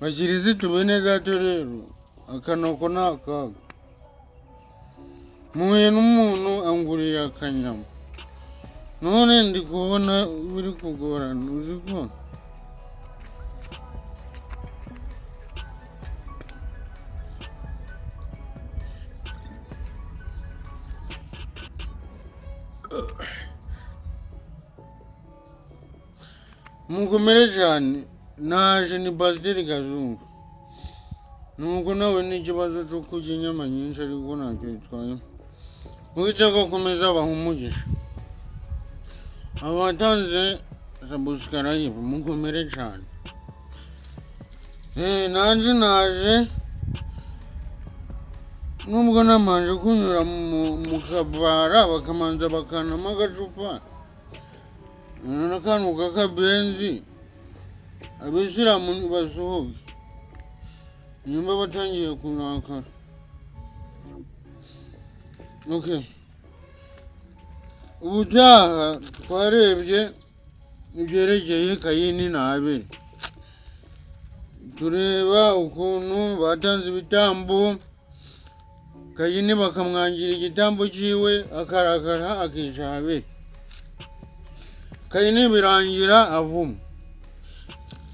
Bakirisitu bene data rero, akanoko ni akaga. Mpuye n'umuntu anguriye akanyama, none ndi kubona biri kugorana, uzi ko mukomere cyane. Naje ni Pasiteri Kazungu. Nuko nawe n'ikibazo cyo kurya inyama nyinshi, ariko ntacyo bitwaye. Uwiteka akomeza abaha umugisha. Abatanze subscribe, mukomere cyane. Nanjye naje nubwo namanje kunyura mu kabara, bakamanza bakanama agacupa n'akantu k'akabenzi. Abisilamu basohoke nimba batangiye kurakara. Okay, ubutaha twarebye ibyerekeye Kayini na Abeli, tureba ukuntu batanze ibitambo, Kayini bakamwangira igitambo cyiwe, akarakara akica Abeli. Kayini birangira avuma.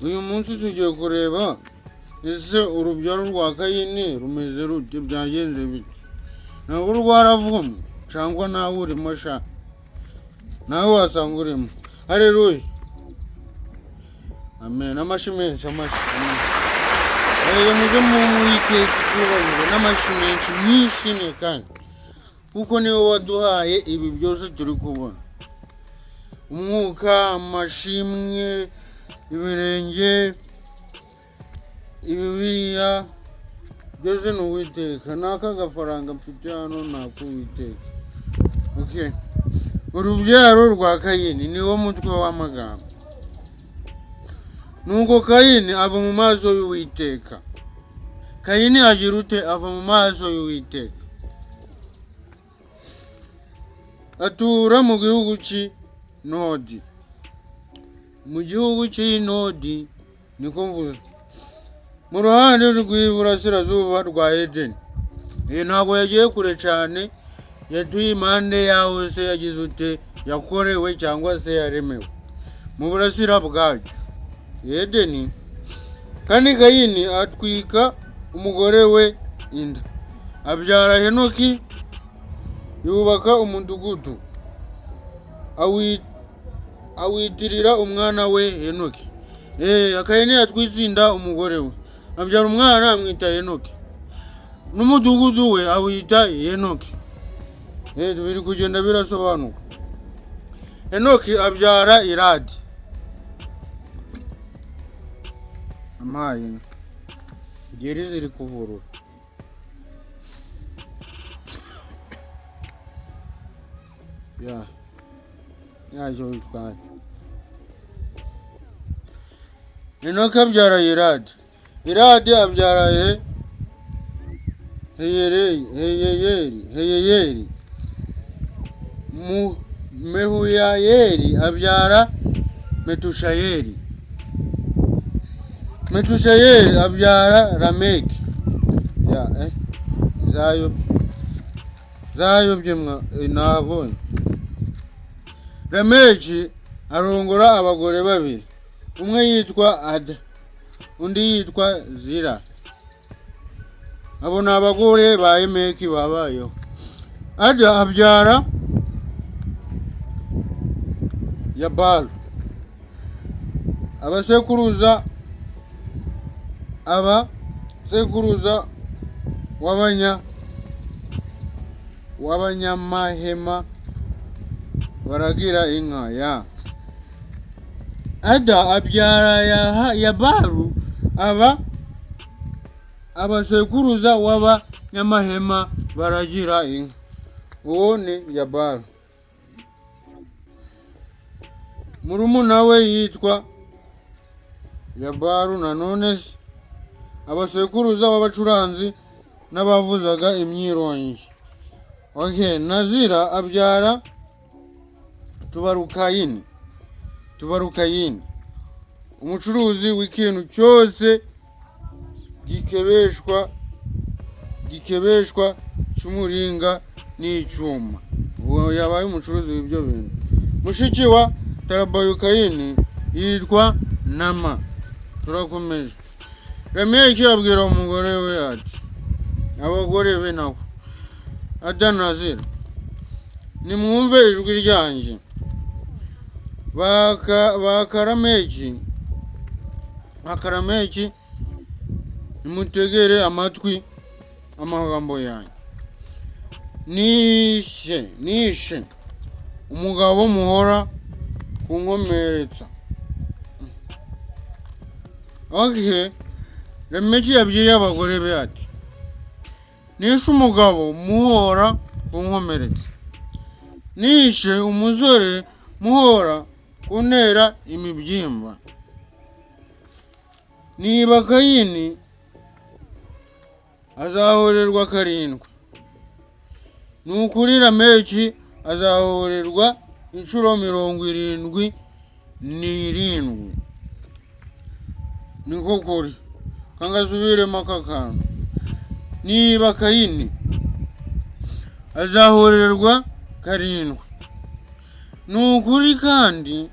Uyu munsi tugiye kureba ese urubyaro rwa Kayini rumeze rute, byagenze bite? Ntabwo rwaravumwe cyangwa nawe urimo sha, nawe wasanga urimo. Hareruya, amen. Amashi menshi, amashi, amashi. Erega muje mu Uwiteka icyubahiro n'amashi menshi mwishimye, kandi kuko niwe waduhaye ibi byose turi kubona: umwuka, amashimwe, ibirenge, ibibiriya byose ni Uwiteka. N'aka gafaranga mfite hano ni ak'Uwiteka. Okay. Urubyaro rwa Kayini niwo mutwe w'amagambo. Nuko Kayini ava mu maso y'Uwiteka. Kayini agira ute? Ava mu maso y'Uwiteka, atura mu gihugu cy'i Nodi. Mu gihugu cy'i Nodi niko mvuze, mu ruhande rw'iburasirazuba rwa Edeni. Ntabwo yagiye kure cyane, yatuye impande yaho se yagize ute, yakorewe cyangwa se yaremewe, mu burasira bwabyo Edeni. Kandi Kayini atwika umugore we inda, abyara Henoki, yubaka umudugudu, awitirira umwana we Henoki. Kayini yatwitse inda umugore we, abyara umwana amwita Henoki, n'umudugudu we awita Henoki. Biri kugenda birasobanuka. Henoki abyara Iradi. Amaye ngeri ziri kuvurura. Ya yacyo bitwaye. Henoki abyara Iradi, Iradi abyara Heyereri, Heyeyeri, Heyeyeri. Mehuyayeli abyara Metushayeli, Metushayeli abyara Lameki. Ya zayobye, zayobye mwa, nabonye. Lameki arongora abagore babiri, umwe yitwa Ada, undi yitwa Zira. Abo ni abagore ba Emeki babayeho. Ada abyara Yabalu, abasekuruza w'abanyamahema baragira inka. Ya Ada abyara Yabalu, aba abasekuruza w'abanyamahema baragira inka. Uwo ni Yabalu. Murumuna we yitwa Yabalu nanone se, abasekuruza b'abacuranzi n'abavuzaga imyirongi. Okay, Nazira abyara Tubarukayini, Tubarukayini umucuruzi w'ikintu cyose gikebeshwa gikebeshwa cy'umuringa n'icyuma. Uwo yabaye umucuruzi w'ibyo bintu. Mushiki wa Tarabayukayini yitwa Nama. Turakomeje. Lameki abwira umugore we ati, abagore be nabo, Adanazira, nimwumve ijwi ryanjye. Bakarameki, Bakarameki, nimutegere amatwi amagambo yanjye. Nishe umugabo muhora kunkomeretsa. Okay. Lameki yabwiye abagore be ati, nishe umugabo muhora kunkomeretsa, nishe umusore muhora kuntera imibyimba. Niba Kayini azahorerwa karindwi, ni ukuri Lameki azahorerwa inshuro 77. Niko kuri. Kangasubiremo aka kantu. Niba Kayini azahorerwa karindwi, ni ukuri kandi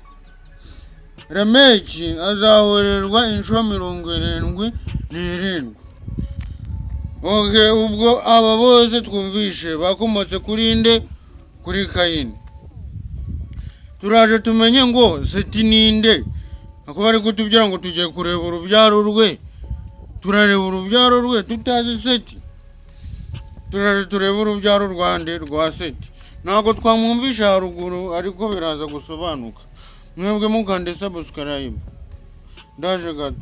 Lameki azahorerwa inshuro 77. Okay, ubwo aba bose twumvishe bakomotse kuri nde? Kuri Kayini. Turaje tumenye ngo Seti ninde, ako bari kutubwira ngo tugiye kureba urubyaro rwe. Turareba urubyaro rwe tutazi Seti? Turaje turebe urubyaro rwande? Rwa Seti. Ntabwo twamwumvisha haruguru, ariko biraza gusobanuka. Mwebwe mukande subscribe, ndaje gato.